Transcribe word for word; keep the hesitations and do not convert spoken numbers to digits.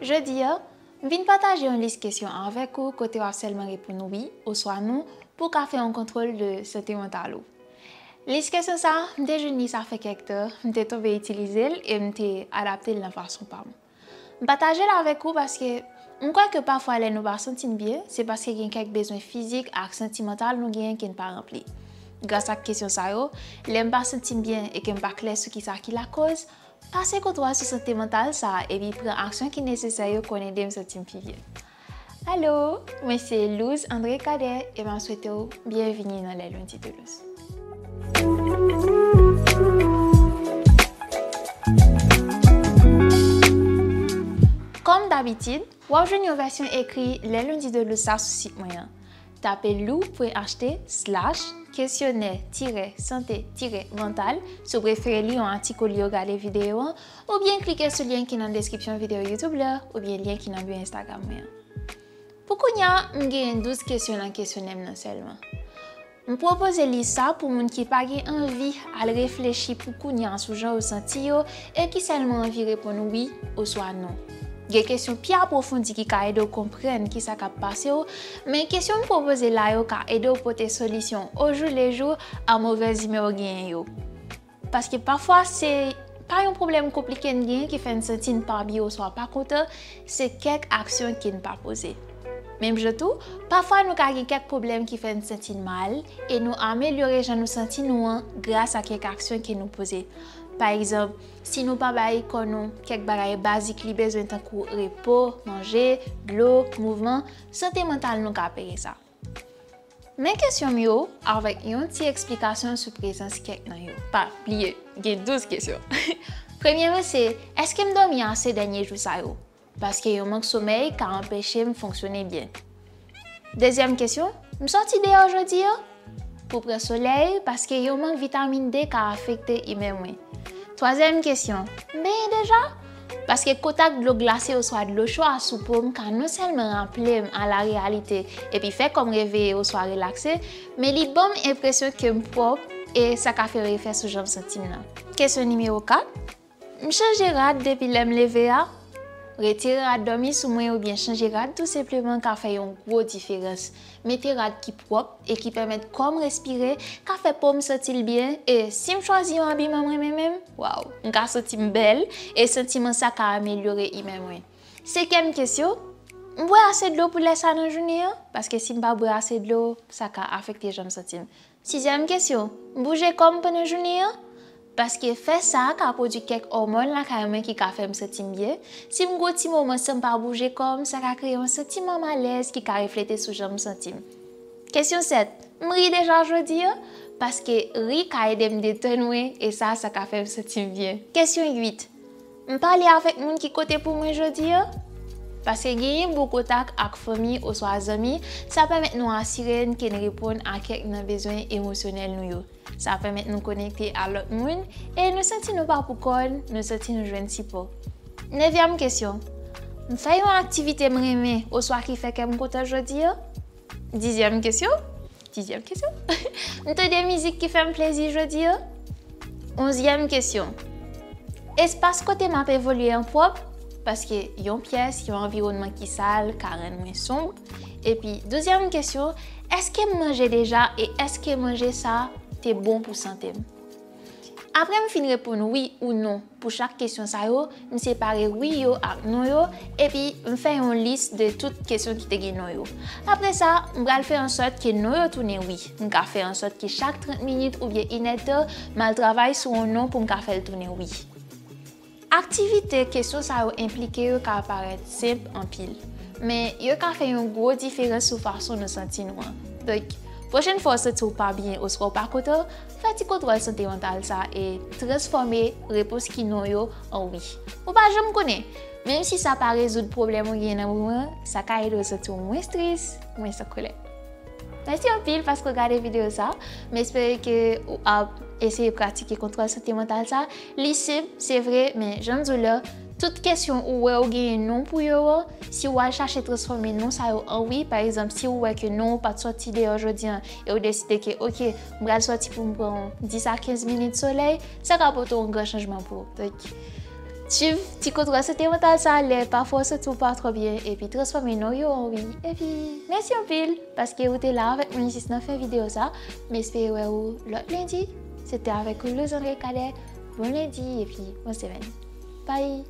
Jodi a, m vin pataje yon lis kesyon avèk ou kote w ap sèlman reponn wi oswa non pou w ka fè yon kontwòl de sante mantal ou. Lis kesyon sa a, m te jwenn li sa fè kèk tan, m te tonbe itilize l e m te adapte l nan fason pa m. M pataje l avèk ou paske m kwè ke pafwa lè nou pa santi n byen, se paske gen kèk bezwen fizik ak santimantal nou genyen ke n pa ranpli. Gras ak kesyon sa yo, lè m pa santi m byen e ke m pa klè sou kisa ki lakòz, pase kontwòl sou sante mantal sa a epi pran aksyon ki nesesè yo konn ede m santi m pi byen. Alo, mwen se Louz André Cadet e m ap swete w byenvini nan Les Lundis de Louz. Kòm dabitid, w ap jwenn yon vèsyon ekri Les Lundis de Louz sa sou sit mwen an. Tape lou pwen achte slash kesyonè tirè sante tirè mantal si w prefere li yon atik olye w gade videyo an, oubyen klike sou lyen ki nan deskripsyon videyo YouTube la, oubyen lyen ki nan bio Instagram mwen an. Pou kounye a, m genyen douz kesyon nan kesyonè m nan sèlman. M pwopoze lis sa pou moun ki pa gen anvi al reflechi pou kounye a sou jan yo santi yo e ki sèlman anvi reponn wi oswa non. Gen kesyon pi apwofondi ki ka ede w konprann kisa k ap pase w, men kesyon m pwopoze la yo ka ede w pote solisyon ojoulejou a movèz imè w genyen yo. Paske pafwa se pa yon pwoblèm konplike n genyen ki fè n santi n pa byen oswa pa kontan, se kèk aksyon ke n pa poze. Menm jan tou, pafwa nou ka gen kèk pwoblèm ki fè n santi n mal e nou amelyore jan nou santi nou an gras a kèk aksyon ke nou poze. Pa egzanp, si nou pa bay kò nou kèk bagay bazik li bezwen tankou repo, manje, dlo, mouvman, sante mantal nou ka peye sa. Men kesyon m yo avèk yon ti eksplikasyon sou prezans kèk nan yo. Pa bliye, gen douz kesyon. Premye mwen se, èske m dòmi ase dènye jou sa yo? Paske yon mank somèy ka anpeche m fonksyone byen. Dezyèm kesyon, m sòti deyò jodi a pou pran solèy paske yon mank vitamin D ka afekte imè mwen. Twazyèm kesyon, m benyen deja? Paske kontak dlo glase oswa dlo cho a sou po m ka non sèlman raple m a lareyalite epi fè kò m reveye oswa relakse, men li ban m enpresyon ke m pwòp e sa ka fè yon efè sou jan m santi m nan. Kesyon nimewo kat, m chanje rad depi lè m leve a? Retire rad dòmi sou mwen oubyen chanje rad tou senpleman ka fè yon gwo diferans. Mete rad ki pwòp e ki pèmèt kò m respire ka fè po m santi l byen, e si m chwazi yon abiman m renmen menm, waw, m ka santi m bèl e santiman sa ka amelyore imè mwen. Senkyèm kesyon, m bwè ase dlo pou lè sa nan jounen an? Paske si m pa bwè ase dlo, sa ka afekte jan m santi m. Sizyèm kesyon, m bouje kò m pandan jounen an? Paske fè sa ka pwodui kèk òmòn lakay mwen ki ka fè m santi m byen. Si m gen yon ti moman san m pa bouje kò m, sa ka kreye yon santiman malèz ki ka reflete sou jan m santi m. Kesyon sèt, m ri deja jodi a? Paske ri ka ede m detann mwen, e sa, sa ka fè m santi m byen. Kesyon uit, m pale avèk moun ki kote pou mwen jodi a? Paske genyen bon kontak ak fanmi oswa zanmi, sa pèmèt nou asire n ke n reponn a kèk nan bezwen emosyonèl nou yo. Sa pèmèt nou konekte a lòt moun e nou santi nou pa poukò n, nou santi nou jwenn sipò. Nevyèm kesyon, m fè yon aktivite m renmen oswa ki fè kè m kontan jodi a? Dizyèm kesyon, dizyèm kesyon, m tande mizik ki fè m plezi jodi a? Onzyèm kesyon, espas kote m ap evolye an pwòp? Paske yon pyès, yon anviwònman ki sal ka rann mwen sonb. Epi, douzyèm kesyon, èske m manje deja e èske manje sa te bon pou sante m? Apre m fin reponn wi ou non pou chak kesyon sa yo, m separe wi yo ak non yo, epi m fè yon lis de tout kesyon ki te gen non yo. Apre sa, m pral fè ansòt ke non yo tounen wi. M ka fè ansòt ke chak trant minit oubyen inèdtan, m al travay sou yon non pou m ka fè l tounen wi. Aktivite kesyon sa yo enplike yo ka parèt senp anpil, men yo ka fè yon gwo diferans sou fason nou santi nou an. Donk, pwochèn fwa w santi w pa byen oswa w pa kontan, fè ti kontwòl sante mantal sa e transfòme repons ki non yo an wi. Ou pa janm konnen, menm si sa pa rezoud pwoblèm ou gen nan moman an, sa ka ede w santi w mwens tris, mwens an kòlè. Mèsi anpil paske w gade videyo sa. M espere ke w ap eseye pratike kontwòl sante mantal sa. Li senp, se vre, men jan m di w la, tout kesyon ou wè ou genyen non pou yo an, si w al chache transfòme non sa yo an wi, pa egzanp, si w wè ke non ou pa t sòti deyò jodi an e w deside ke, oke, m pral sòti pou m pran dis a kenz minit solèy, sa ka pote yon gran chanjman pou ou. Donk, Swiv ti kontwòl sante mantal sa lè pafwa w santi w pa twò byen epi transfòme non yo an wi. Epi mèsi anpil paske ou te la avèk mwen jis nan fen videyo sa. M espere wè ou lòt lendi. Se te avèk ou Lozandre Cadet. Bon lendi epi bon semèn. Bye.